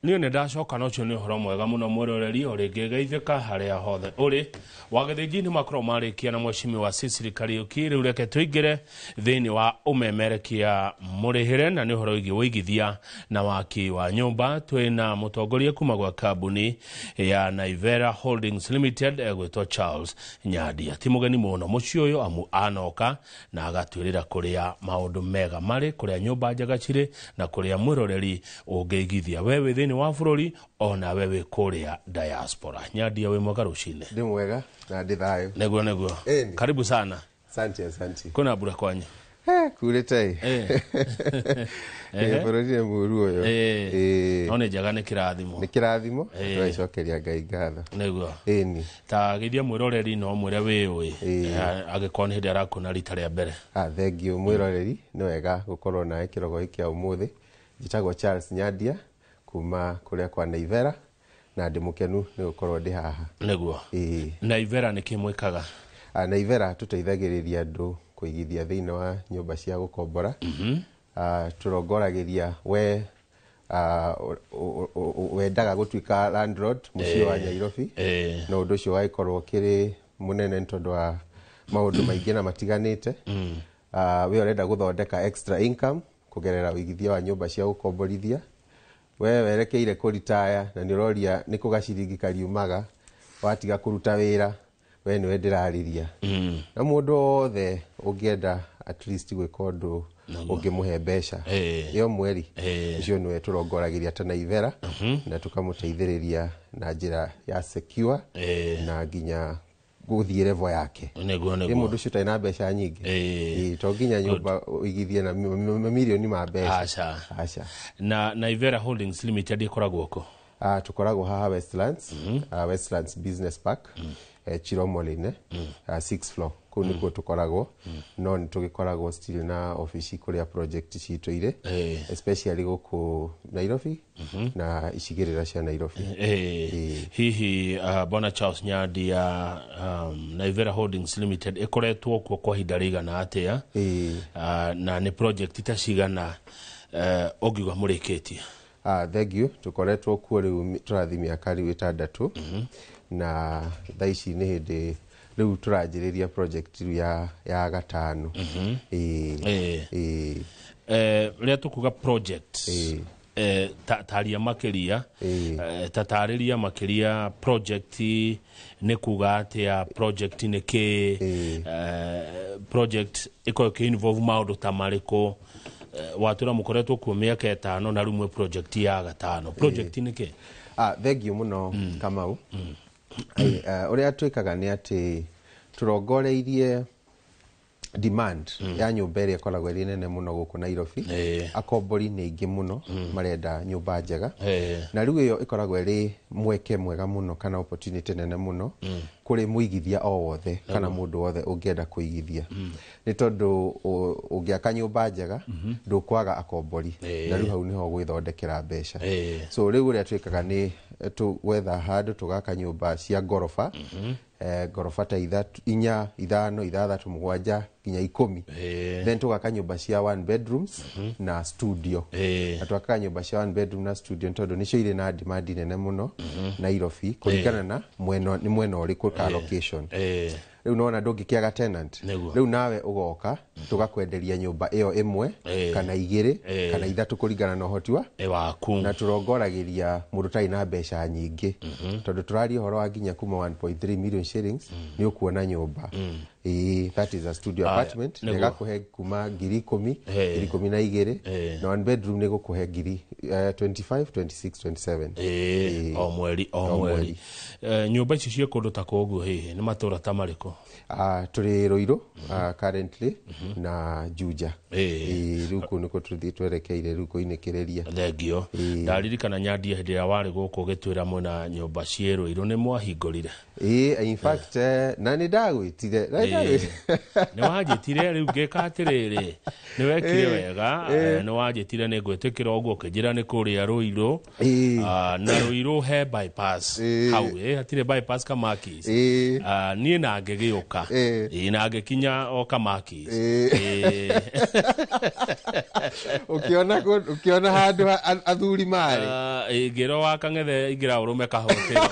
Niĩ nĩ ndacoka na ũcio nĩ ũhoro mwega mũno mwĩroreri o rĩngĩ geithĩka harĩa hothe ũrĩ. Wagĩthĩnji nĩ makorwo marĩkia na mheshimiwa Cecily Kariuki. Rĩu reke tũingĩre thĩinĩ wa ũmemerekia mũrĩhĩre na nĩ ũhoro wĩgiĩ ũigithia na waki wa nyũmba. Twĩna mũtongoria kuma gwa kambuni ya Naivera Holdings Limited egwĩtwo Charles Nyandia. Ti mũgeni mũno mũciĩ ũyũ amu anoka na agatwĩrĩra kũrĩa maũndũ mega marĩ, kũrĩa nyũmba njega cirĩ na kũrĩa mwĩroreri ũngĩigithia we wĩ thĩinĩ wa bũrũri ona we wĩ kũrĩa diaspora. Nyandia, wĩ mwega rũcinĩ? Ndĩ mwega na ndĩ thayũ. Nĩguo, nĩguo. Ĩni. Karibu sana. Asante, asante. Kwĩna mbura kwanyu? Kurĩte ĩ. Bũrũri nĩ mũru ũyũ. No nĩ njega, nĩ kĩrathimo. Nĩ kĩrathimo. Tũgacokeria Ngai ngatho. Nĩguo. Ĩni. Ta geithia mwĩroreri no mwĩre wĩũĩ angĩkorwo nĩ hĩndĩ arakuona rita rĩa mbere. Ah, thank you mwĩroreri, nĩ wega gũkorwo nawe kĩrogo gĩkĩ kĩa ũmũthĩ. Njĩtagwo Charles Nyandia kuma kũrĩa kwa Naivera na ndĩ mũkenu nĩ gũkorwo ndĩ haha. Nĩguo. Naivera nĩ kĩ mwĩkaga? Ah, Naivera tũteithagĩrĩria andũ kũigithia thĩinĩ wa nyũmba cia gũkombora. Ah, tũrongoragĩria we wendaga gũtuĩka landlord mũciĩ wa Nairobi, na ũndũ ũcio ũgagĩkorwo ũkĩrĩ mũnene nĩ tondũ wa maũndũ maingĩ na matiganĩte. Ah, we ũrenda gũthondeka extra income kũgerera ũigithia wa nyũmba cia gũkomborithia, we werekeire kũritaya na nĩ ũroria nĩ kũ gaciringi kariumaga watiga kũruta wĩra, we nĩwe ndĩrarĩria. Na mũndũ wothe ũngĩenda at least gwĩka ũndũ ũngĩmũhe mbeca ĩyo mweri, ũcio nĩwe tũrongoragĩria ta Naivera na tũkamũteithĩrĩria na njĩra ya secure na nginya gũthiĩ level yake. Ĩ mũndũ ũcio ũtarĩ na mbeca nyingĩ. Ĩ, to nginya nyũmba ũigithie na mamirioni ma mbeca. Aca. Aca. Na Naivera Holdings Limited ĩkoragwo kũ? Tũkoragwo haha Westlands, Westlands Business Park, Chiromo Lane, sixth floor, kũu nĩkuo tũkoragwo, no nĩ tũgĩkoragwo still na ofici kũrĩa project citũ irĩ, especially gũkũ Nairobi na icigĩrĩra cia Nairobi. Hihi bwana Charles Nyandia, Naivera Holdings Limited ĩkoretwo kuo kwa ihinda rĩigana atĩa? Na nĩ project ta cigana ũngiuga mũrĩkĩtie? Ah, thank you. Tũkoretwo kuo rĩu tũrathiĩ mĩaka rĩu 6, na thaa ici nĩ hĩndĩ rĩu tũranjĩrĩria project rĩu ya gatano. Ĩĩ. Ĩĩ. Rĩrĩa tũkuga project, taria makĩria, tatarĩria makĩria project nĩ kuga atĩa, project nĩ kĩ, project ĩkoragwo ĩkĩ involve maũndũ ta marĩkũ? Watwĩra mũkoretwo kuo mĩaka 5 na rĩu mwĩ project ya gatano. Project nĩ kĩ? Ah, thank you mũno Kamau. Ũrĩa twĩkaga nĩ atĩ tũrongoreirie demand ya nyũmba ĩrĩa ĩkoragwo ĩrĩ nene mũno gũkũ Nairobi. Akombori nĩ aingĩ mũno marenda nyũmba njega, na rĩu ĩyo ĩkoragwo ĩrĩ mweke mwega mũno kana opportunity nene mũno kũrĩ mũigithia o wothe kana mũndũ wothe ũngĩenda kũigithia, nĩ tondũ ũngĩaka nyũmba njega ndũkwaga akombori, na rĩu hau nĩho gwĩthondekera mbeca. So rĩu ũrĩa twĩkaga nĩ tũgwetha handũ tũgaka nyũmba cia ngoroba, ngoroba ta 3, 4, 5, 6, 7 nginya 10. Then tũgaka nyũmba cia one bedrooms na studio. Na twakaga nyũmba cia one bedroom na studio nĩ tondũ nĩcio irĩ na demand nene mũno Nairobi, kũringana na mwena nĩ mwena ũrĩkũ ka location. Rĩu nona ndũngĩkĩaga tenant. Rĩu nawe ũgoka tũgakwenderia nyũmba ĩyo ĩmwe kana 2 kana 3 kũringana na ũhoti wa waku. Na tũrongoragĩria mũndũ ũtarĩ na mbeca nyingĩ, tondũ tũraria ũhoro wa nginya kuma 1.3 million shillings nĩ ũkuona nyũmba. Ĩĩ, that is a studio apartment. Ĩgakũhe kuma 10,000, 12,000, na one bedroom nĩ gũkũhe ngiri 25, 26, 27. O mweri o O mweri. Mweri. Nyũmba ici ciĩ kũndũ ta kũu hihi nĩ matũra ta marĩkũ? Ah, tũrĩ Ruiru currently na Juja. Ĩĩ, rĩu kũu nĩkuo tũthiĩ twerekeire rĩu kũinĩkĩrĩria. Thengio. Ndaririkana Nyandia hĩndĩ ĩrĩa warĩ gũkũ ũgĩtwĩra mwĩna nyũmba ciĩ Ruiru nĩ mwahingũrire. Ĩĩ, in fact na nĩ ndagwĩtire na nĩ Nĩ wanjĩtire rĩu ngĩka atĩrĩrĩ, nĩ wekire wega, nĩ wanjĩtire nĩ ngwĩtĩkĩra ũguo, ũkĩnjĩra nĩ kũrĩa Rũirũ. Na Rũirũ he bypass hau, hatirĩ bypass Kamakis. Niĩ na ngĩgĩũka. Na ngĩkinya o Kamakis. Ũkĩona handũ athuri marĩ. Ngĩrwo wa Kang'ethe ingĩra ũrũme kahũtĩro.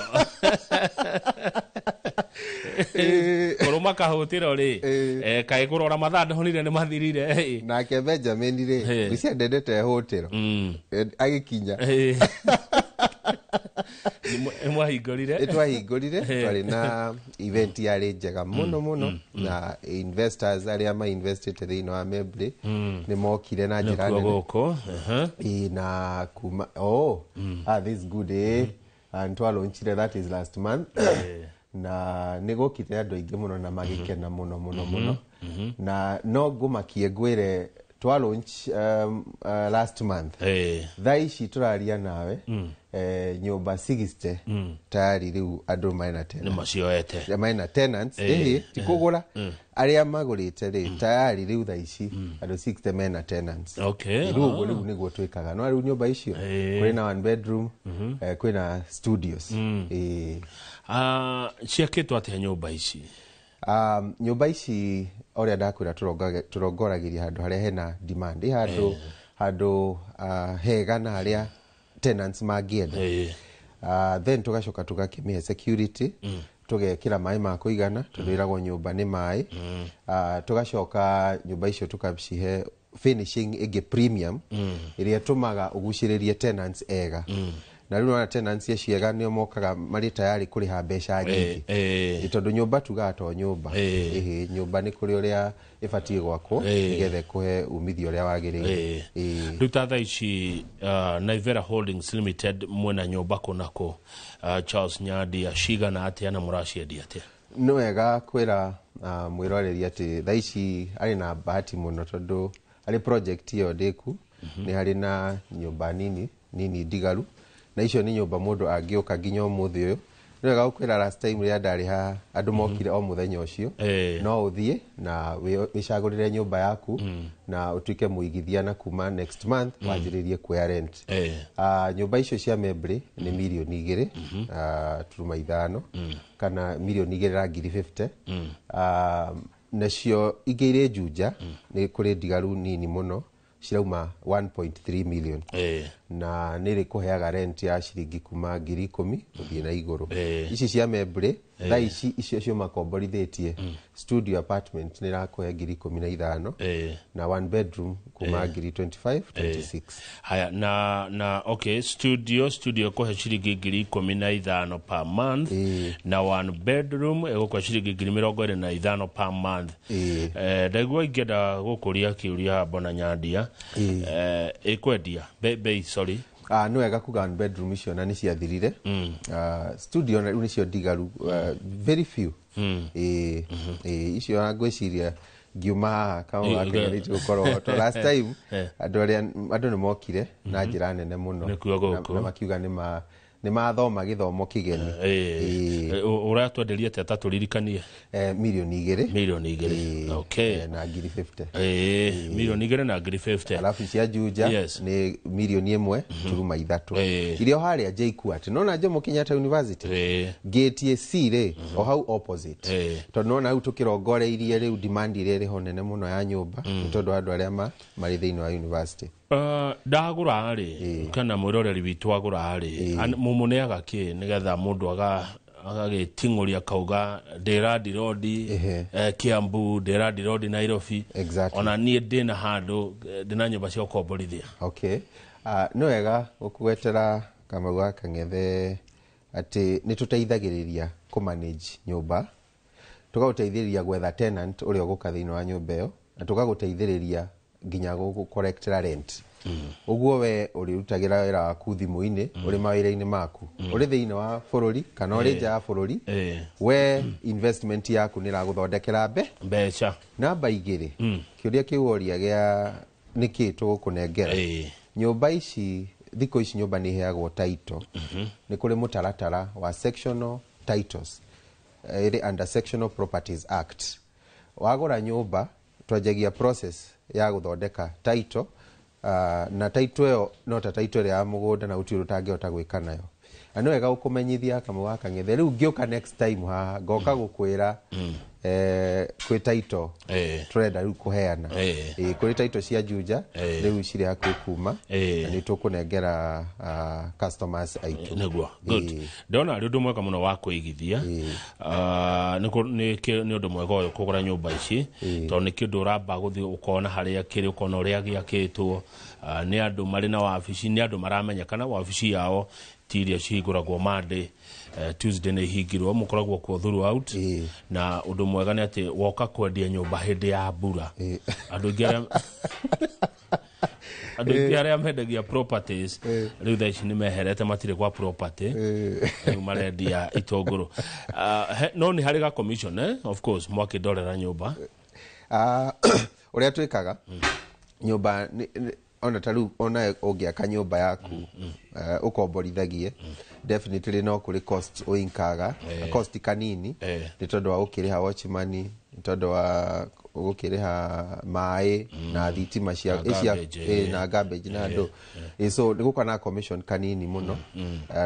Kũrũma kahũtĩro rĩ, kaĩ kũrora mathaa ndonire nĩ mathirire. Nake Benjamin rĩ, ngwĩciria ndendete hũtĩro. Agĩkinya. Nĩ mwahingũrire? Nĩ twahingũrire, twarĩ na event yarĩ njega mũno mũno, na investors arĩa ma investĩte thĩinĩ wa Membley nĩ mokire na njĩra nĩkuo nene. Gũkũ. Ĩĩ, na kuma oh, this is good, and twalaunchire, that is last month, na nĩ gũkire andũ aingĩ mũno na magĩkena mũno mũno mũno, na no ngũmakie ngwĩre twa launch last month, thaa ici tũraria nawe, nyũmba 60 tayari rĩu andũ mena nĩ tenants. macioete. Mena tenants, ĩhĩ, ti kũgũra, arĩa magũrĩte rĩ, tayari rĩu thaa ici andũ 60 mena tenants. Rĩu ũguo rĩu nĩguo twĩkaga, no rĩu nyũmba icio kwĩna one bedroom, kwĩna studios. Ciakĩtwo atĩa nyũmba ici? Nyũmba ici ũrĩa ndakwĩra, tũrongoragĩria handũ harĩa hena demand, ĩ handũ hega na harĩa tenants mangĩenda. Then tũgacoka tũgakĩmĩhe security, tũgekĩra maĩ ma kũigana tondũ ĩragwo nyũmba nĩ maĩ. Tũgacoka nyũmba icio tũkacihe finishing ĩngĩ premium ĩrĩa ĩtũmaga ũgucĩrĩrie tenants ega, na rĩu nona tenants acio ega nĩo mokaga marĩ tayari kũrĩha mbeca nyingĩ. Ĩ, tondũ nyũmba tugaga to nyũmba. Ĩhĩ, nyũmba nĩ kũrĩ ũrĩa ĩbatiĩ gwakwo nĩgetha ĩkũhe umithio ũrĩa wagĩrĩire. Rĩu ta thaa ici, Naivera Holdings Limited mwena nyũmba kũ na kũ, Charles Nyandia, cigana atĩa na mũraciendia atĩa? Nĩ wega kwĩra mwĩroreri atĩ thaa ici arĩ na bahati mũno, tondũ harĩ project ĩyo ndĩku nĩ harĩ na nyũmba nini nini ndigaru, na icio nĩ nyũmba mũndũ angĩũka nginya ũmũthĩ ũyũ. Nĩ wega gũkwĩra last time rĩrĩa ndarĩ haha andũ mokire o mũthenya ũcio. No ũthiĩ na wĩcagũrĩre nyũmba yaku na ũtuĩke mũigithia, na kuma next month wanjĩrĩrie kuoya rent. Nyũmba icio cia Membley nĩ 2.5 mirioni kana 2,050,000. Nacio ingĩ irĩ Juja nĩ kũrĩ ndigaru nini mũno, cirauma 1.3 million, na nĩ rĩkũheaga rent ya ciringi kuma 10,000 gũthiĩ na igũrũ. Ici cia Membley thaa ici icio cio makomborithĩtie, studio apartment nĩ ĩrakũhe 15,000 na one bedroom kuma ngiri 25 26. Haya, na okay, studio kũhe ciringi 15,000 per month, na one bedroom ĩgũkũhe ciringi 25,000 per month. Ndaigua ingĩenda gũkũria kĩũria mbona Nyandia, ĩkwendia bei, sorry. Nĩ wega kuga one bedroom icio na nĩ ciathirire. Studio na rĩu nĩcio ndigaru, very few. Ĩĩ, icio na ngwĩciria ngiuma haha kama wakenya nĩ tũgũkorwo to last time andũ arĩa andũ nĩ mokire na njĩra nene mũno. Nĩkuo gũkũ. Na makiuga nĩ mathoma gĩthomo kĩgeni. Ũratwenderia atĩa, ta tũririkanie? 2 mirioni. 2 mirioni. Okay. Na ngiri 50. 2 mirioni na ngiri 50. Alafu cia Juja nĩ 1.3 mirioni. Iria o harĩa JKUAT, nona Jomo Kenyatta University, gate C rĩ, o hau opposite, tondũ nona hau tũkĩrongoreirie rĩu demand ĩrĩa ĩrĩ ho nene mũno ya nyũmba nĩ tondũ andũ arĩa marĩ thĩinĩ wa university. Ndagũra rĩ, kana mwĩroreri witũ agũra rĩ, mũmũneaga kĩ nĩgetha mũndũ agagĩting'ũria kauga ndĩ landirondi Kiambu, ndĩ landirondi Nairobi, ona niĩ ndĩna handũ, ndĩna nyũmba cia gũkomborithia? Okay, nĩ wega gũkũgwetera Kamau wa Kang'ethe atĩ nĩ tũteithagĩrĩria kũ manage nyũmba, tũgagũteithĩrĩria gwetha tenant ũrĩa ũgũka thĩinĩ wa nyũmba ĩyo, na tũgagũteithĩrĩria nginya gũgũ-collectĩra rent. Ũguo we ũrĩrutagĩra wĩra waku thimũ-inĩ, ũrĩ mawĩra-inĩ maku, ũrĩ thĩinĩ wa bũrũri kana ũrĩ nja ya bũrũri. We investment yaku nĩ ĩragũthondekera mbeca. Namba igĩrĩ, kĩũria kĩu woria gĩa nĩkĩ tũgũkũnengera, nyũmba ici thikũ ici nyũmba nĩ iheagwo title. Nĩ kũrĩ mũtaratara wa sectional titles, ĩrĩ under Sectional Properties Act. Wagũra nyũmba twanjagia process ya gũthondeka title, na title ĩyo no ta title ĩrĩa ya mũgũnda na gũtirĩ ũndũ ũtangĩhota gwĩka nayo. Na nĩ wega gũkũmenyithia Kamau wa Kang'ethe. Rĩu ngĩũka next time haha ngoka gũkwĩra kwĩ title tũrenda rĩu kũheana. Kũrĩ title cia Juja rĩu cirĩ hakuhĩ kuma na nĩ tũkũnengera customers aitũ. Nĩguo, good. Ndona arĩ ũndũ mwega mũno wa kũigithia. Nĩ ũndũ mwega ũyũ kũgũra nyũmba ici, tondũ nĩ kĩndũ ũramba gũthiĩ ũkona harĩa kĩrĩ, ũkona ũrĩa gĩakĩtwo. Nĩ andũ marĩ na wabici, nĩ andũ maramenyekana wabici yao ti iria cihingũragwo Monday, Tuesday nĩ ihingirwo, mũkoragwo kuo throughout. Na ũndũ mwega nĩ atĩ woka kwendia nyũmba hĩndĩ ya mbura, andũ aingĩ arĩa mendagia properties rĩu thaa ici nĩ meherete, matirĩ kwa property, rĩu marendia itũngũrũ. No nĩ harĩ ga commission, eh? Of course mwakĩndorera nyũmba. Ũrĩa twĩkaga nyũmba ona ta rĩu ona ũngĩaka nyũmba yaku, ũkomborithagie, definitely no kũrĩ cost ũinkaga, cost kanini, nĩ tondũ wa gũkĩrĩha watchman, nĩ tondũ wa gũkĩrĩha maĩ na thitima cia Na garbage, na garbage na andũ. So nĩ gũkorwo na commission kanini mũno.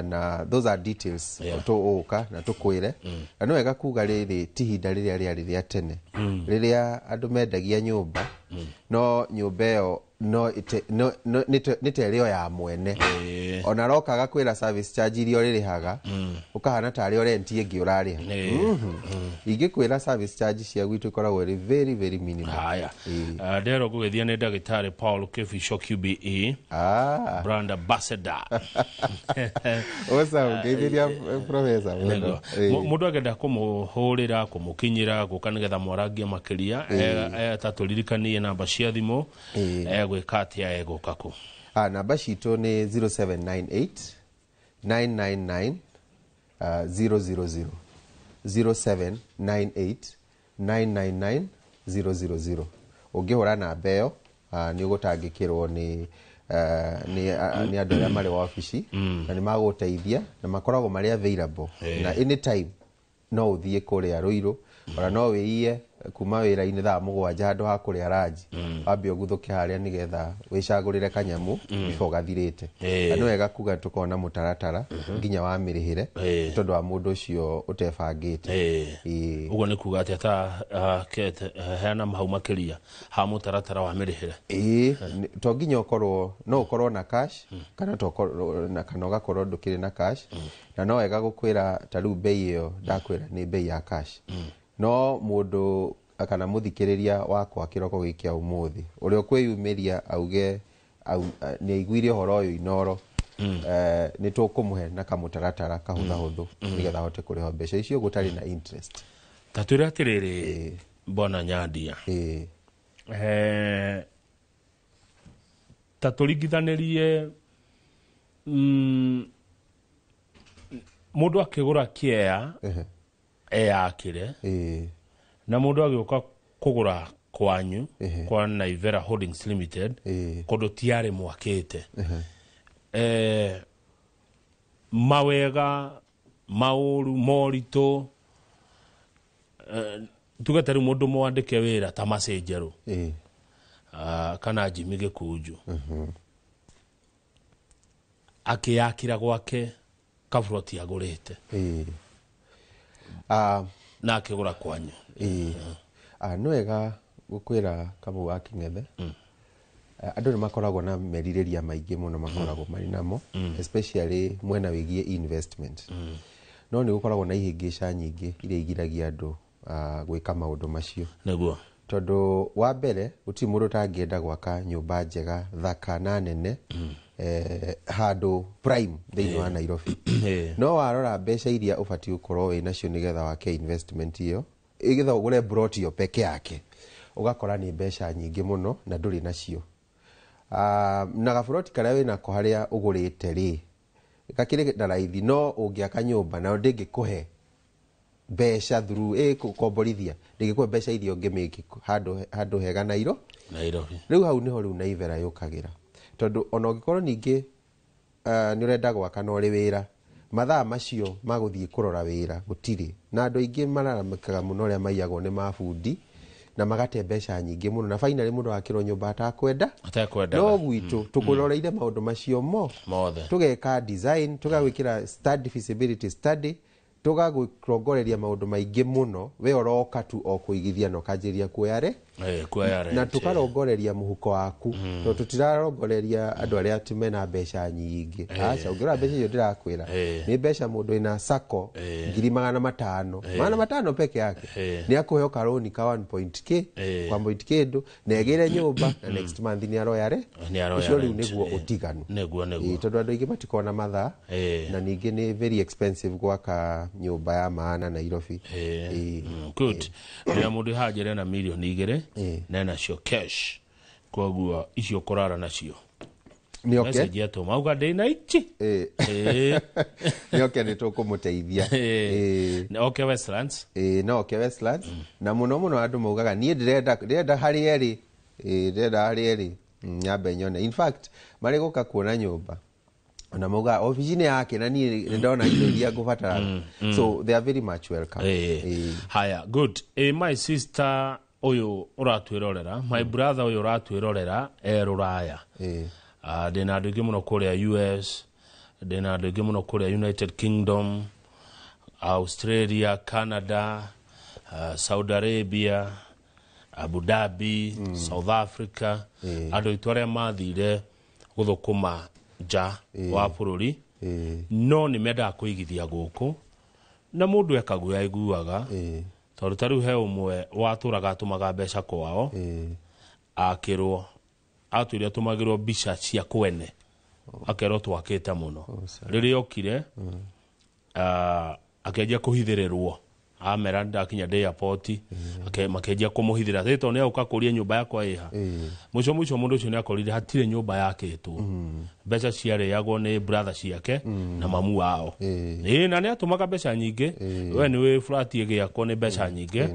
Na those are details tũgũka na tũkwĩre. Na nĩ wega kuga rĩrĩ ti ihinda rĩrĩa rĩarĩ rĩa tene rĩrĩa andũ mendagia nyũmba, no nyũmba ĩyo no nĩ ta ĩrĩ o ya mwene, ona roka agakwĩra service charge iria ũrĩrĩhaga ũkahana tarĩ o rent ĩngĩ ũrarĩha. Ingĩkwĩra service charge cia gwitũ ikoragwo ĩrĩ very very minimal. Haya. Ndero gũgĩthia nĩ ndagĩtarĩ Paul Kibicho QBE, brand ambassador. Osa ngeithĩria professor mũno. Nĩguo. Mũndũ angĩenda kũmũhũrĩra, kũmũkinyĩra, gũka nĩgetha mwarangie makĩria, ta tũririkanie namba cia thimũ, egwĩka atĩa, egũka kũ? Namba citũ nĩ 0798 999 000, 0798 999 000. Ũngĩhũra namba ĩyo, nĩ ũgũtangĩkĩrwo nĩ andũ arĩa marĩ wabici na nĩ magũgũteithia na makoragwo marĩ available na anytime no ũthiĩ kũrĩa Rũirũ, ona no wĩiye kuma wĩra-inĩ thaa 7 handũ ha kũrĩa ranji, wambe ũguthũke harĩa nĩgetha wĩcagũrĩre kanyamu before gathirĩte. Na nĩ wega kuga tũkorwo na mũtaratara nginya wa mĩrĩhĩre nĩ tondũ wa mũndũ ũcio ũtebangĩte. Ũguo nĩ kuga atĩa? Ta kete heana mahau makĩria ha mũtaratara wa mĩrĩhĩre. Ĩĩ, to nginya ũkorwo, no ũkorwo na cash kana to ũkorwo na, kana ũgakorwo ndũkĩrĩ na cash. Na no wega gũkwĩra ta rĩu bei ĩyo ndakwĩra nĩ bei ya cash, no mũndũ kana mũthikĩrĩria wakwa kĩroko gĩkĩ kĩa ũmũthĩ ũrĩa ũkwĩyumĩria auge nĩ aiguire ũhoro ũyũ Inoro, nĩ tũkũmũhe na kamũtaratara kahũthahũthũ nĩgetha ahote kũrĩha mbeca icio gũtarĩ na interest. Ta twĩre atĩrĩrĩ, bwana Nyandia, ta tũringithanĩrie mũndũ akĩgũra kĩea eyakĩre na mũndũ agĩũka kũgũra kwanyu kwa Naivera Holdings Limited, kũndũ tiarĩ mwakĩte, mawega, maũru, moritũ, tuge ta rĩu mũndũ mwandĩke wĩra ta Macenjerũ kana Jimmy Gĩkunju akĩyakĩra gwake kaburoti agũrĩte na akĩgũra kwanyu. Nĩ wega gũkwĩra Kamau wa Kĩng'ethe, andũ nĩ makoragwo na merirĩria maingĩ mũno makoragwo marĩ namo, especially mwena wĩgiĩ investment, no nĩ gũkoragwo na ihĩngĩca nyingĩ iria igiragia andũ gwĩka maũndũ macio. Tondũ wa mbere gũtirĩ mũndũ ũtangĩenda gwaka nyũmba njega thaka na nene handũ prime thĩinĩ wa Nairobi, no warora mbeca iria ũbatiĩ gũkorwo wĩ nacio nĩgetha wake investment ĩyo, ĩgetha ũgũre plot ĩyo peke yake, ũgakora nĩ mbeca nyingĩ mũno na ndũrĩ nacio. Na gaburoti karĩa wĩnako harĩa ũgũrĩte rĩ gakĩrĩ na raithi, no ũngĩaka nyũmba nayo ndĩngĩkũhe mbeca through gũkomborithia, ndĩngĩkũhe mbeca iria ũngĩmĩki handũ hega Nairo Nairobi. Rĩu hau nĩho rĩu Naivera yũkagĩra, tondũ ona ũngĩkorwo ningĩ nĩ ũrenda gwaka na ũrĩ wĩra, mathaa macio ma gũthiĩ kũrora wĩra gũtirĩ, na andũ aingĩ mararamĩkaga mũno ũrĩa maiyagwo nĩ mabundi. Na magate mbeca nyingĩ mũno, na finally mũndũ akĩrwo nyũmba atakwenda. Atekwendaga. No gwitũ tũkũroreire maũndũ macio mo mothe. Tũgeka design, tũgagwĩkĩra study, feasibility study, tũgagũrongoreria maũndũ maingĩ mũno. We ũroka tu o kũigithia na ũkanjĩrĩria kuoya re Kuoya na rent. Tũkarongoreria mũhuko waku, tondũ tũtirarongoreria andũ arĩa atĩ mena mbeca nyingĩ. Aca, ũngĩrora mbeca icio ndĩrakwĩra, nĩ mbeca mũndũ wĩna sacco ngiri 500, 500 peke yake, nĩ akũheo karũni ka 1 point k, 1 point kĩndũ, na egĩre nyũmba, na next month nĩ aroya re Nĩ aroya ũcio rĩu rent, nĩguo ũtiganu. Nĩguo. Tondũ andũ aingĩ matikona mathaa, na ningĩ nĩ very expensive gwaka nyũmba ya maana Nairobi. Good. Rĩrĩa mũndũ hanjĩre na 2 mirioni na enacio cash, koguo icio kũrara nacio. Nĩ oke. Message yatũma auga ndĩna ichi. Nĩ oke, nĩ tũkũmũteithia. Nĩ oke Westlands. Ĩĩ, no oke Westlands. Na mũno mũno andũ maugaga niĩ ndĩrenda harĩa ĩrĩ. Ĩĩ, ndĩrenda harĩa ĩrĩ. Nyambe nyone. In fact, marĩ gũka kuona nyũmba ona maugaga obici-inĩ yake na niĩ nĩ ndona indo iria ngũbataraga, so they are very much welcome. Haya, good. My sister ũyũ ũratwĩrorera, my brother ũyũ ũratwĩrorera e rũraya. Ndĩna andũ aingĩ mũno kũrĩa US, ndĩna andũ aingĩ mũno kũrĩa United Kingdom, Australia, Canada, Saudi Arabia, Abu Dhabi, South Africa, andũ aitũ arĩa mathire gũthũkũma nja wa bũrũri, no nĩ mendaga kũigithia gũkũ, na mũndũ ekaguo aiguaga, tondũ ta rĩu he ũmwe watũraga atũmaga mbeca kwao, akĩrwo atwĩre atũmagĩrwo mbica cia kwene, akerwo twakĩte mũno. Rĩrĩa okire, akĩanjia kũhithĩrĩrwo, amera ndakinya ndĩ airport, makĩanjia kũmũhithĩra rĩ, tondũ nĩ agũka kũria nyũmba yakwa ĩha. Mũico mũico mũndũ ũcio nĩ akorire hatirĩ nyũmba yakĩtwo, mbeca ciarĩagwo nĩ brother ciake na mamu wao. Ĩĩ, na nĩ atũmaga mbeca nyingĩ. We nĩ wĩ flat ĩgĩakwo nĩ mbeca nyingĩ.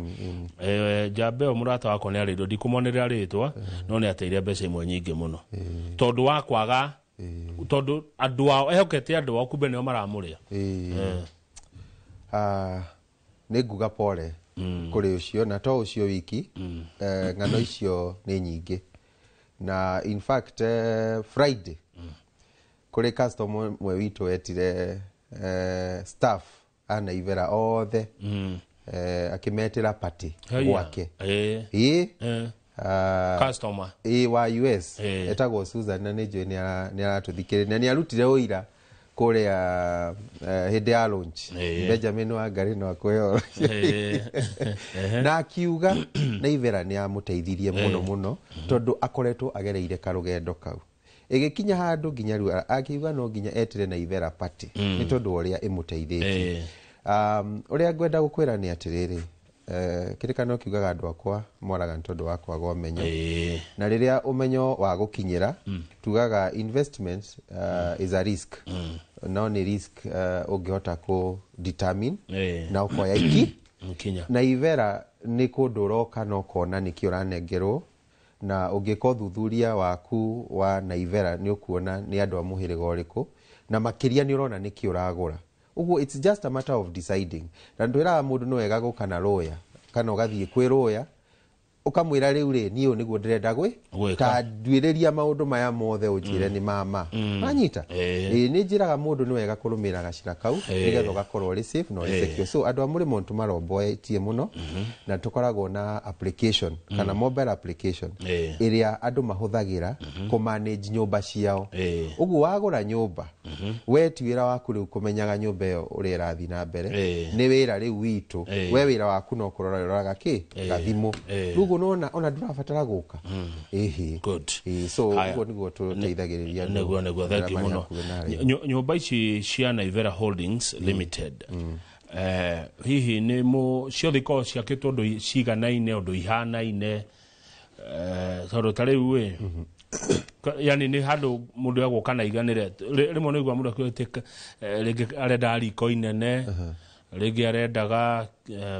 Njamba ĩyo mũrata wakwa nĩ arĩirwo, ndikũmonera rĩtwa, no nĩ ateire mbeca imwe nyingĩ mũno tondũ wa kwaga, tondũ andũ ao ehokete andũ ao, kumbe nĩo maramũrĩa. Nĩ nguga pole kũrĩ ũcio, na to ũcio wiki. Ng'ano icio nĩ nyingĩ, na in fact, Friday kũrĩ customer ũmwe witũ wetire staff a Naivera othe, akĩmetĩra party Haya. gwake. Ĩĩ. Customer. Ĩĩ, wa US. Etagwo Susan, na nĩ njũĩ nĩ aratũthikĩrĩria, na nĩ arutire ũira kũrĩa hĩndĩ ya launch. Benjamin Wangari no akũhe ũhoro. Na akiuga Naivera nĩ amũteithirie mũno mũno, tondũ akoretwo agereire karũgendo kau ĩgĩkinya handũ nginya rĩu akiuga no nginya etĩre Naivera party nĩ tondũ wa ũrĩa ĩmũteithĩtie. Ũrĩa ngwenda gũkwĩra nĩ atĩrĩrĩ, kĩrĩkanĩro kiugaga andũ akwa moraga nĩ tondũ wa kwaga ũmenyo, na rĩrĩa ũmenyo wa gũkinyĩra, tugaga investment is a risk, no nĩ risk ũngĩhota kũ determine na ũkoya iki Nkinya. Na Ivera nĩ kũndũ ũroka na ũkona nĩkĩ ũranengerwo, na ũngĩka ũthuthuria waku wa Naivera nĩ ũkuona nĩ andũ a mũhĩrĩga ũrĩkũ, na makĩria nĩ ũrona nĩkĩ ũragũra. Ũguo it's just a matter of deciding, na twĩraga mũndũ nĩ wega gũka na lawyer, kana ũgathiĩ kwĩ lawyer ũkamwĩra rĩu rĩ, niĩ ũũ nĩguo ndĩrenda gwĩ Gwĩka. Ta nduĩrĩria maũndũ maya mothe, ũnjĩre nĩ mama manyita. Ĩĩ, nĩ njĩraga mũndũ nĩ wega kũrũmĩrĩra gacĩra kau nĩgetha ũgakorwo ũrĩ safe na ũrĩ secure. So andũ a mũrĩmo nĩ tũmaromboetie mũno, na tũkoragwo na application kana mobile application ĩrĩa andũ mahũthagĩra kũ manage nyũmba ciao. Ũguo wagũra nyũmba, we ti wĩra waku rĩu kũmenyaga nyũmba ĩyo ũrĩa ĩrathiĩ na mbere. Nĩ wĩra rĩu witũ. We wĩra waku no kũrora ũroraga kĩ gathimũ. Rĩu ũguo nĩwona ona ndũrabatara gũka. Ĩhĩ. Good. Ĩĩ, so Haya. ũguo nĩguo tũteithagĩrĩria andũ Nĩguo arĩa thank you marĩ mũno. hakuhĩ na arĩa. Nyũmba ici cia Naivera Holdings Limited, hihi nĩ mũ ciothe ikoragwo ciakĩtwo ũndũ ciganaine, ũndũ ihanaine? Tondũ ta rĩu ĩ, yani nĩ handũ mũndũ egũka na iganĩre. Rĩmwe nĩ igua mũndũ akiuga rĩngĩ arenda riko inene, rĩngĩ arendaga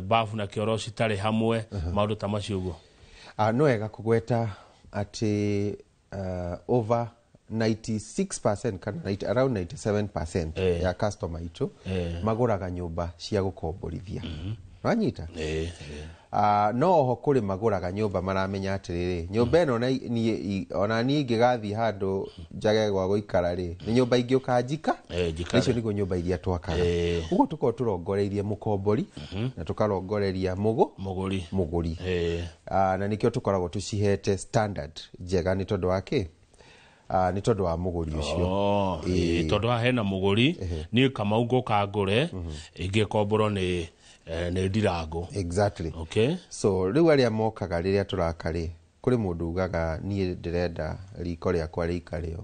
bafu na kĩoro citarĩ hamwe, maũndũ ta macio ũguo. No wega kũgweta atĩ over 96% kana 90, around 97% ya customer itũ magũraga nyũmba cia gũkomborithia. Wanyita? Ĩĩ. No oho kũrĩ magũraga nyũmba maramenya atĩrĩrĩ, nyũmba ĩno ona niĩ ingĩgathiĩ handũ njage gwa gũikara rĩ, nĩ nyũmba ingĩũka njika. Njikare. Icio nĩguo nyũmba iria twakaga. Ũguo tũkoragwo tũrongoreirie mũkombori na tũkarongoreria mũgũri. Mũgũri. Na nĩkĩo tũkoragwo tũcihete standard njega nĩ tondũ wa kĩ? Nĩ tondũ wa mũgũri ũcio. Oh, ĩĩ, tondũ haha hena mũgũri, niĩ Kamau ngũka ngũre, ingĩkomborwo nĩ Ndirangũ. Exactly. Okay. So rĩu arĩa mokaga rĩrĩa tũraka rĩ, kũrĩ mũndũ ugaga niĩ ndĩrenda riko rĩakwa rĩikare ũũ.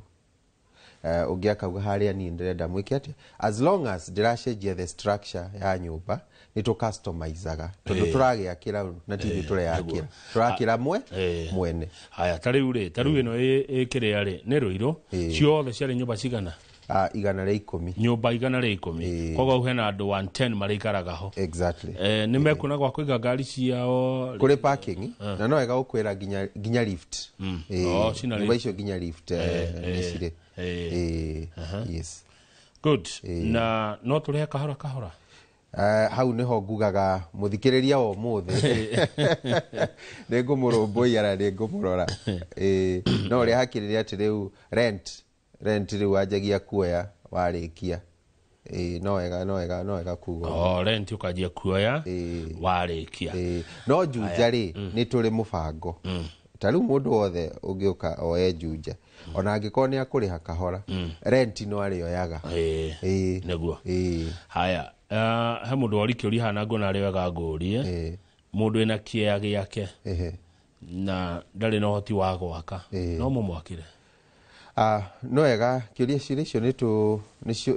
Ũngĩ akauga harĩa niĩ ndĩrenda mwĩke atĩa, as long as ndĩracenjia the structure ya nyũmba, nĩ tũcustomizaga tondũ tũragĩakĩra na ti ithuĩ tũreyakĩra, tũrakĩra mwene. Haya, ta rĩu rĩ, ta rĩu ĩno ĩ kĩrĩa rĩ, nĩ Rũirũ, ciothe ciarĩ nyũmba cigana? 110. Nyũmba 110. Koguo hau hena andũ 110 marĩikaraga ho. Exactly. Nĩ mekuona gwa kũiga ngari ciao? Kũrĩ parking, na no wega gũkwĩra nginya lift. Oh, cina nyũmba lift. icio nginya lift, nĩ cirĩ. Yes. Good. Na no tũrĩhe kahora kahora? Hau nĩho ngugaga mũthikĩrĩria wa ũmũthĩ nĩ ngũmũrũmbũiya na nĩ ngũmũrora. No ũrĩa hakĩrĩ nĩ atĩ rĩu rent rĩu wanjagia kuoya warĩkia. No wega, no wega, no wega kuga. Oh, rent ũkanjia kuoya warĩkia. No Juja rĩ, nĩ tũrĩ mũbango. Ta rĩu mũndũ wothe ũngĩũka oe Juja, ona angĩkorwo nĩ akũrĩha kahora, rent no arĩoyaga. Nĩguo. Haya, he mũndũ wori kĩũria haha na nguona arĩ wega ngũrie. Mũndũ wĩna kĩea gĩake na ndarĩ na ũhoti wa gwaka, no mũmwakĩre? No wega kĩũria ciũria icio nĩ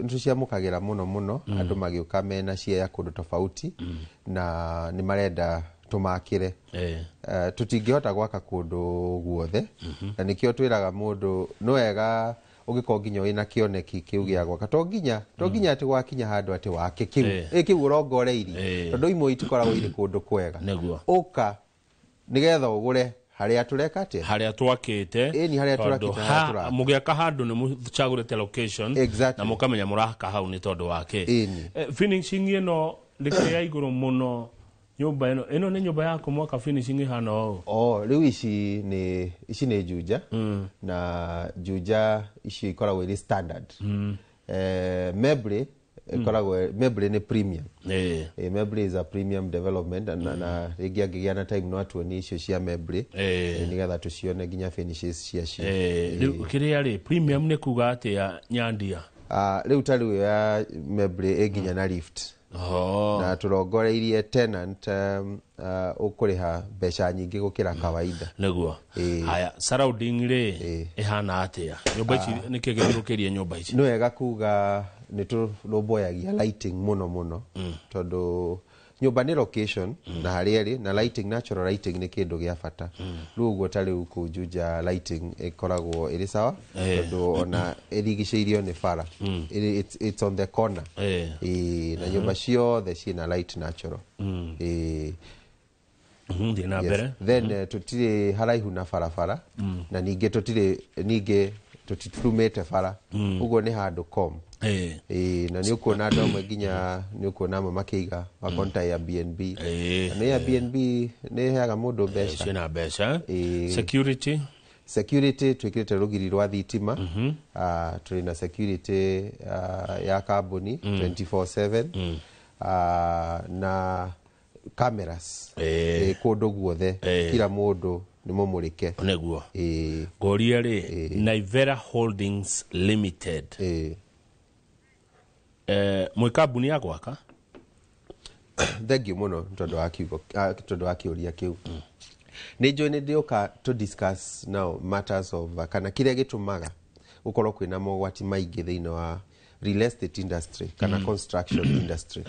tũciamũkagĩra mũno mũno, andũ magĩũka mena ciea kũndũ tofauti na nĩ marenda tũmakĩre. Tũtingĩhota gwaka kũndũ guothe, na nĩkĩo twĩraga mũndũ nĩ wega ũngĩkorwo nginya wĩna kĩoneki kĩu gĩa gwaka, to nginya atĩ gwakinya handũ atĩ wake kĩu, kĩu ũrongoreirie, tondũ imwe itikoragwo irĩ kũndũ kwega. Ũka nĩgetha ũgũre harĩa tũreka atĩa? Harĩa twakĩte. Ĩni, harĩa Tondũ tũrakĩte, harĩa tũraka. Mũgĩaka handũ nĩ mũcagũrĩte location, na mũkamenya mũraka hau nĩ tondũ wa kĩ. Finishing ĩno nĩ kĩrĩa igũrũ mũno nyũmba ĩno. Ĩno nĩ nyũmba yaku mwaka finishing ĩhana ũũ? Oh, rĩu ici nĩ Juja. Na Juja ici ikoragwo irĩ standard. Mebri ĩkoragwo, Mebri nĩ premium. Mebri is a premium development, na rĩngĩ angĩgĩa na time no atuonie icio cia Mebri. Nĩgetha tũcione nginya finishes ciacio. Rĩu kĩrĩa rĩ, premium nĩ kuga atĩa Nyandia? Rĩu ta rĩu ya Mebri ĩ nginya na lift. Na tũrongoreirie tenant, ũkũrĩha mbeca nyingĩ gũkĩra kawaida. Nĩguo. Haya, surrounding rĩ, ĩhana atĩa? Nyũmba ici, nĩkĩ gĩthũkĩrie nyũmba ici? Nĩ wega kuga nĩ tũrũmbũyagia lighting mũno mũno, tondũ nyũmba nĩ location na harĩa ĩrĩ, na lighting, natural lighting nĩ kĩndũ gĩa bata. Rĩu ũguo ta rĩu kũu Juja lighting ĩkoragwo ĩrĩ sawa, tondũ ona ĩrigicĩirio nĩ bara. It's on the corner. Na nyũmba ciothe ciĩna light natural. Thiĩ na Yes. mbere. Then, tũtirĩ haraihu na barabara, na ningĩ tũtirĩ, ningĩ tũtiturumĩte bara. Ũguo nĩ handũ com. Na nĩ ũkuona andũ amwe nginya nĩ ũkuona amwe makĩiga makonta Airbnb. Na nĩ Airbnb nĩ ĩheaga mũndũ mbeca. Ciĩna mbeca. Security? Security twĩkĩrĩte rũgiri rwa thitima. Tũrĩ na security, ya kambuni 24/7. Na cameras. Kũndũ guothe. Kila mũndũ nĩ mũmũrĩke. Nĩguo. Ngũrie rĩ, Naivera Holdings Limited. Mwĩ kambuni ya gwaka? Thank you mũno tondũ wa kiugo, tondũ wa kĩũria kĩu. Nĩ njũĩ nĩ ndĩũka to discuss now matters of, kana kĩrĩa gĩtũmaga gũkorwo kwĩna mogwati maingĩ thĩinĩ wa real estate industry kana construction industry.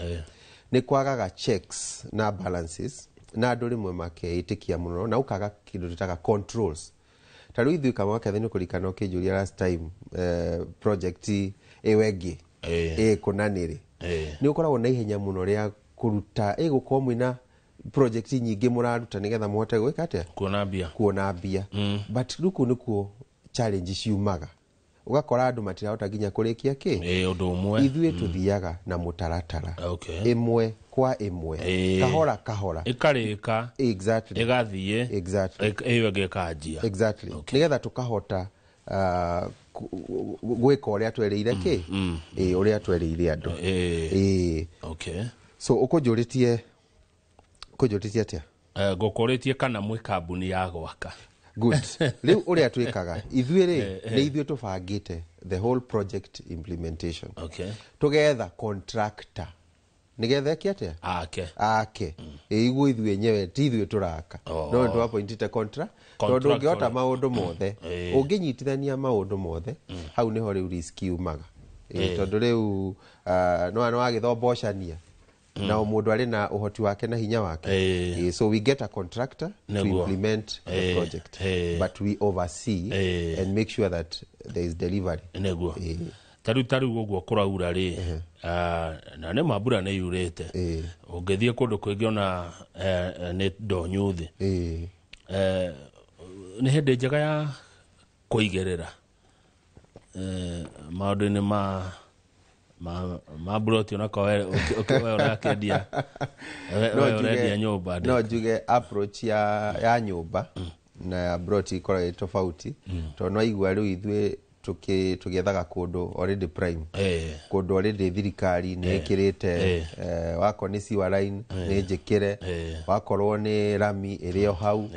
Nĩ kwagaga checks na balances, na andũ rĩmwe makeĩtĩkia mũno na ũkaga kĩndũ twĩtaga controls. Ta rĩu ithuĩ Kamau Kethe nĩ kũririkana ũkĩnjũria last time, project ĩyo ĩngĩ ĩ kũna nĩ rĩ. Nĩ ũkoragwo na ihenya mũno rĩa kũruta, ĩgũkorwo mwĩna project nyingĩ mũraruta nĩgetha mũhote gwĩka atĩa? Kuona mbia. Kuona mbia. But rĩu kũu nĩkuo challenge ciumaga. Ũgakora andũ matirahota nginya kũrĩkia kĩ? Ũndũ ũmwe. Ithuĩ tũthiaga na mũtaratara. Ĩmwe Kwa ĩmwe. Ĩĩ. Kahora kahora. Ĩkarĩka. Exactly. Ĩgathiĩ. Exactly. Ĩyo ĩngĩ ĩkanjia. Exactly. Nĩgetha tũkahota gwĩka ũrĩa twerĩire kĩ. Ĩĩ, ũrĩa twerĩire andũ. Ĩĩ. Ĩĩ. Okay. So ũkũnjũrĩtie atĩa? Ngũkũrĩtie kana mwĩ kambuni ya gwaka. Good. Rĩu ũrĩa twĩkaga ithuĩ rĩ, nĩ ithuĩ tũbangĩte the whole project implementation. Okay. Tũgetha contractor nĩgetha eke atĩa? Ake. Ake. Ĩiguo ithuĩ enyewe ti ithuĩ tũraka. Oh. No nĩ twapointĩte tondũ Contractor. ũngĩhota maũndũ mothe, ũngĩnyitithania maũndũ mothe, hau nĩho rĩu risk yumaga. Tondũ rĩu no wagĩthombocania na o mũndũ arĩ na ũhoti wake na hinya wake. So we get a contractor to Nĩguo. implement the project, but we oversee and make sure that there is delivery. Nĩguo. Tarĩu ũguo kũraura rĩ, na nĩ ma mbura nĩ yurĩte. Ũngĩthiĩ kũndũ kũingĩ ona nĩ ndonyu thĩ. Nĩ hĩndĩ njega ya kũigĩrĩra maũndũ-inĩ ma mburoti onakorwo we ũrakĩendia, we ũrendia nyũmba. No njuge approach ya nyũmba na ya mburoti ikoragwo ĩ tofauti, tondũ no igua rĩu ithuĩ tũgĩethaga kũndũ already prime, kũndũ already thirikari nĩ ĩkĩrĩte, wakorwo nĩ sewer line nĩ njĩkĩre, wakorwo nĩ rami ĩrĩ o hau,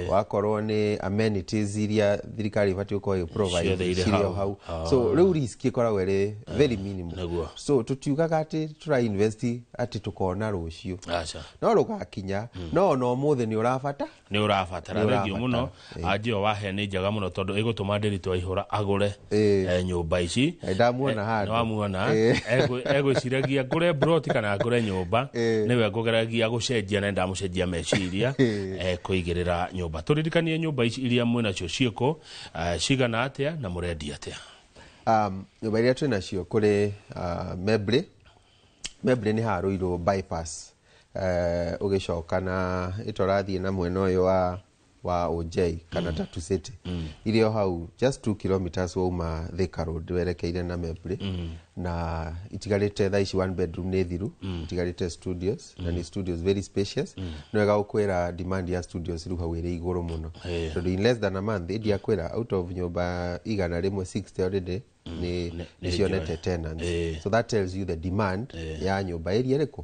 wakorwo nĩ amenities iria thirikari ĩbatiĩ gũkorwo ĩ provide ciothe irĩ cirĩ o hau. hau. So rĩu risk ĩkoragwo ĩrĩ very minimal. Nĩguo. So tũtiugaga atĩ tũra invest atĩ tũkona rũciũ. Aca. No rũgakinya, no ona ũmũthĩ nĩ ũrabata. Nĩ ũrabatara. Nĩ Thengiũ mũno. ũrabatara. Anjio wahe nĩ njega mũno tondũ ĩgũtũma Ndĩritũ Aihũra agũre nyũmba ici. Ndamuona handũ. Nĩwamuona. Egwĩciragia ngũre mburoti kana ngũre nyũmba, nĩwe ngũgeragia gũcenjia na ndamũcenjia meciria kũigĩrĩra nyũmba. Tũririkanie nyũmba ici iria mwĩnacio ciĩkũ, cigana atĩa na mũrendia atĩa? Nyũmba iria twĩnacio kũrĩ Mebley. Mebley nĩ harũirwo bypass, ũgĩcoka na ĩtorathiĩ na mwena ũyũ wa OJ kana Tatu City. Irĩ o hau just 2 kilometers wauma Thika Road werekeire na Mebley. Na itigarĩte thaa ici one bedroom nĩ thiru, itigarĩte studios, na nĩ studios very spacious. Nĩ wega gũkwĩra demand ya studios rĩu hau ĩrĩ igũrũ mũno. Tondũ in less than a month ĩndia kwĩra out of nyũmba 160 already nĩ nĩ cionete njoe. tenants. So that tells you the demand ya nyũmba ĩrĩa ĩrĩkũ.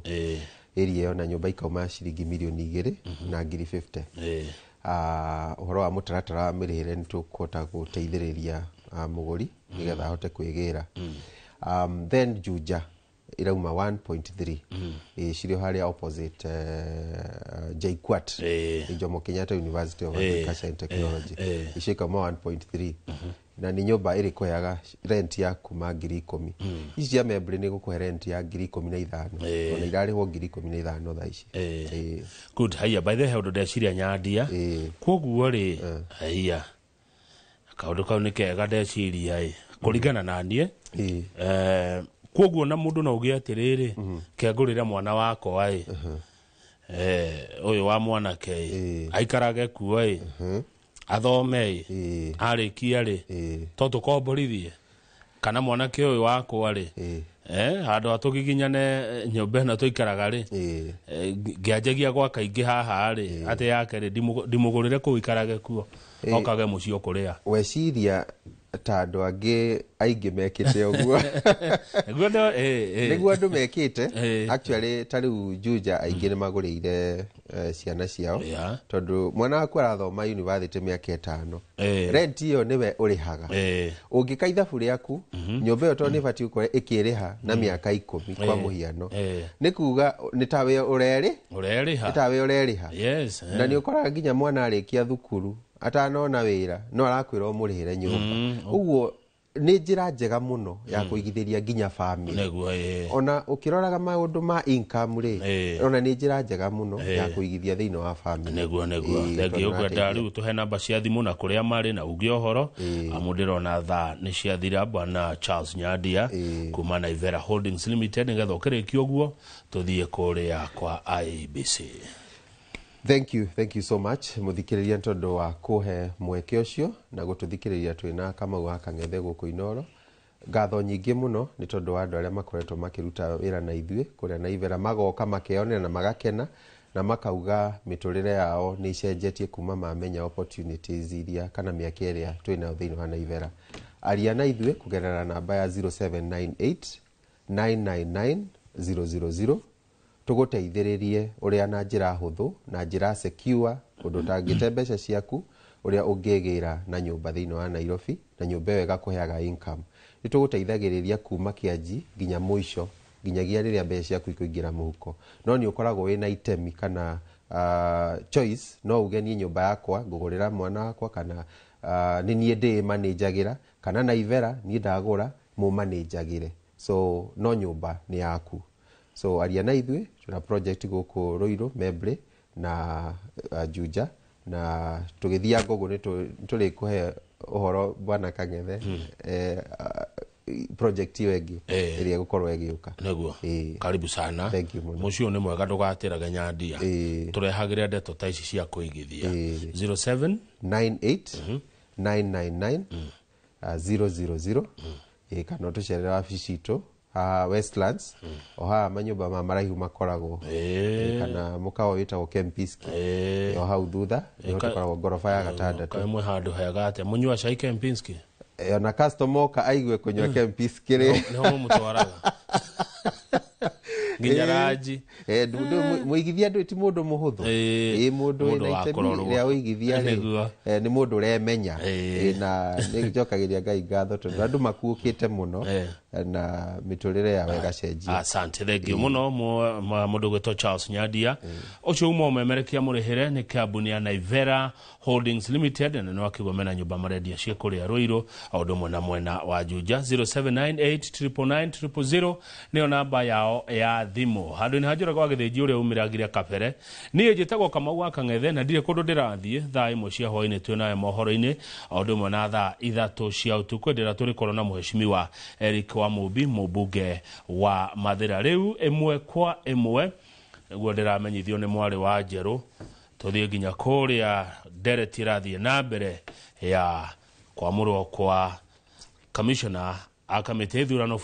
Ĩrĩa ĩyo na nyũmba ikauma ciringi mirioni igĩrĩ na ngiri 50. Ũhoro wa mũtaratara wa mĩrĩhĩre nĩ tũkũhota gũteithĩrĩria mũgũri nĩgetha ahote kwĩgĩra. Then Juja irauma 1.3. Cirĩ harĩa opposite JKUAT, Jomo Kenyatta University of Agriculture and Technology. Icio ikauma 1.3. Na nĩ nyũmba ĩrĩkũheaga rent ya kuma ngiri ikũmi. Ici cia Mebley nĩ gũkũhe rent ya ngiri 15. Ona irarĩhwo ngiri 15 thaa ici. Good. Haiya, by the way, ũndũ ndeciria nyandia. Koguo rĩ, haiya, kaũndũ kau nĩ kega ndeciria ĩ kũringana na niĩ. Koguo na mũndũ no uge atĩrĩrĩ, kengũrĩre mwana wakwa ĩ, ũyũ wa mwanake ĩ, aikarage kuo ĩ, athome ĩ, arĩkia rĩ, to tũkomborithie kana mwanake ũyũ wakwa rĩ, handũ ha tũgiginyane nyũmba ĩno tũikaraga rĩ, ngĩanjagia gwaka ingĩ haha rĩ, atĩ yake rĩ, ndimũgũrĩre kũu ikarage kuo, okage mũciĩ ũkũrĩa. Weciria ta andũ angĩ aingĩ mekĩte ũguo. Nĩguo Nĩguo andũ mekĩte. Actually ta rĩu Juja aingĩ nĩ magũrĩire ciana ciao. Tondũ mwana waku arathoma university mĩaka 5. Rent ĩyo nĩwe ũrĩhaga. Ũngĩka ithabu rĩaku, nyũmba ĩyo tondũ nĩ ĩbatiĩ gũkorwo ĩkĩrĩha na mĩaka 10 kwa mũhiano. Nĩ kuga nĩ tawe ũrerĩ? Ũrerĩha. Nĩ tawe ũrerĩha. Yes, Na nĩ ũkoraga nginya mwana arĩkia thukuru atanona wĩra no arakwĩra ũmũrĩhĩre nyũmba. Ũguo nĩ njĩra njega mũno ya kũigithĩria nginya family. Nĩguo, Ona ũkĩroraga maũndũ ma income rĩ, ona nĩ njĩra njega mũno ya kũigithia thĩinĩ wa family. Nĩguo, nĩguo. Thengiũ Tondũ ngwenda nĩrateithia. rĩu tũhe namba cia thimũ na kũrĩa marĩ na uge ũhoro. Amu ndĩrona thaa nĩ ciathira bwana Charles Nyandia kuma Naivera Holdings Limited, nĩgetha ũkĩrĩkia ũguo tũthiĩ kũrĩa kwa IEBC. Thank you, thank you so much muthikiriria tondu wa kuhe mweke ucio na gututhikiriria twina Kamau wa Kang'ethe guku Inoro. Ngatho nyingĩ mũno nĩ tondũ wa andũ arĩa makoretwo makĩruta wĩra na ithuĩ kũrĩa Naivera, magoka makeyonera na magakena na makauga mĩtũrĩre yao nĩ icenjetie kuma mamenya opportunities iria kana mĩaka ĩrĩa twĩnayo thĩinĩ wa Naivera. Aria na ithuĩ kũgerera namba ya 0798 999 000 tũgũteithĩrĩrie ũrĩa na njĩra hũthũ na njĩra secure ũndũ ũtangĩte mbeca ciaku ũrĩa ũngĩgĩra na nyũmba thĩinĩ wa Nairobi na nyũmba ĩyo ĩgakũheaga income. Nĩ tũgũteithagĩrĩria kuma kĩanji nginya mũico nginyagia rĩrĩa mbeca ciaku ikũingĩra mũhuko. No nĩ ũkoragwo wĩna itemi kana choice, no uge niĩ nyũmba yakwa ngũgũrĩra mwana wakwa kana nĩ niĩ ndĩĩmanĩnjagĩra kana Naivera niĩ ndagũra mũmanĩnjagĩre. So no nyũmba nĩ yaku. So aria na ithuĩ, twĩna project gũkũ Ruiru, Membley na Juja, na tũgĩthianga ũguo nĩ tũrĩkũhe ũhoro bwana Kang'ethe project ĩyo ĩngĩ ĩrĩa ĩgũkorwo ĩgĩũka. Nĩguo. Karibu sana. Thank you mũno. Mũciĩ ũyũ nĩ mwega ndũgatĩrage nyandia. Tũrehagĩre ndeto ta ici cia kũigithia. 07 98 999 000. Kana ũtũcerere wabici citũ haha Westlands, o haha manyũmba ma maraihu makoragwo, kana mũkawa wĩtagwo Kempiski, o hau thutha nĩho tũkoragwo ngoroba ya gatandatũ. Kaĩ mwĩ handũ hega atĩa mũnyua cai Kempinski? Ona customer oka aigue kũnyua Kempinski rĩ, nĩho mũmũtwaraga nginya ranji. Mũigithia ndũ ti mũndũ mũhũthũ. Mũndũ Mũndũ wĩna wa itemi kũrorwo. rĩa ũigithia rĩ, Nĩguo. Nĩ mũndũ ũremenya. Na nĩ njokagĩria Ngai ngatho tondũ andũ makuũkĩte mũno na mĩtũrĩre yao ĩgacenjia. Asante, thank you mũno mũndũ gwĩtwo Charles Nyandia. Ũcio uma ũmemerekia mũrĩhĩre nĩ kambuni ya Naivera Holdings Limited, na nĩ wakĩgwo mena nyũmba marendia ciĩ kũrĩa Ruiru o ũndũ ũmwe na mwena wa Juja. 0798 999 000 nĩyo namba yao ya thimũ. Handũ-inĩ ha Njũrago wa Gĩthĩnji ũrĩa umĩragire kabere, niĩ njĩtagwo Kamau wa Kang'ethe na ndirĩ kũndũ ndĩrathiĩ. Thaa 1 cia hwaĩ-inĩ twĩ nawe mohoro-inĩ o ũndũ ũmwe na thaa 3 cia ũtukũ ĩndĩ ĩrĩa tũrĩkorwo na mũheshimiwa Eric Wamumbi, mũmbunge wa Mathĩra. Rĩu ĩmwe kwa ĩmwe nĩguo ndĩramenyithio nĩ mwarĩ wa Njerũ, tũthiĩ nginya kũrĩa ndereti ĩrathiĩ na mbere ya kwamũrwo kwa commissioner a kamĩtĩ ya ithurano.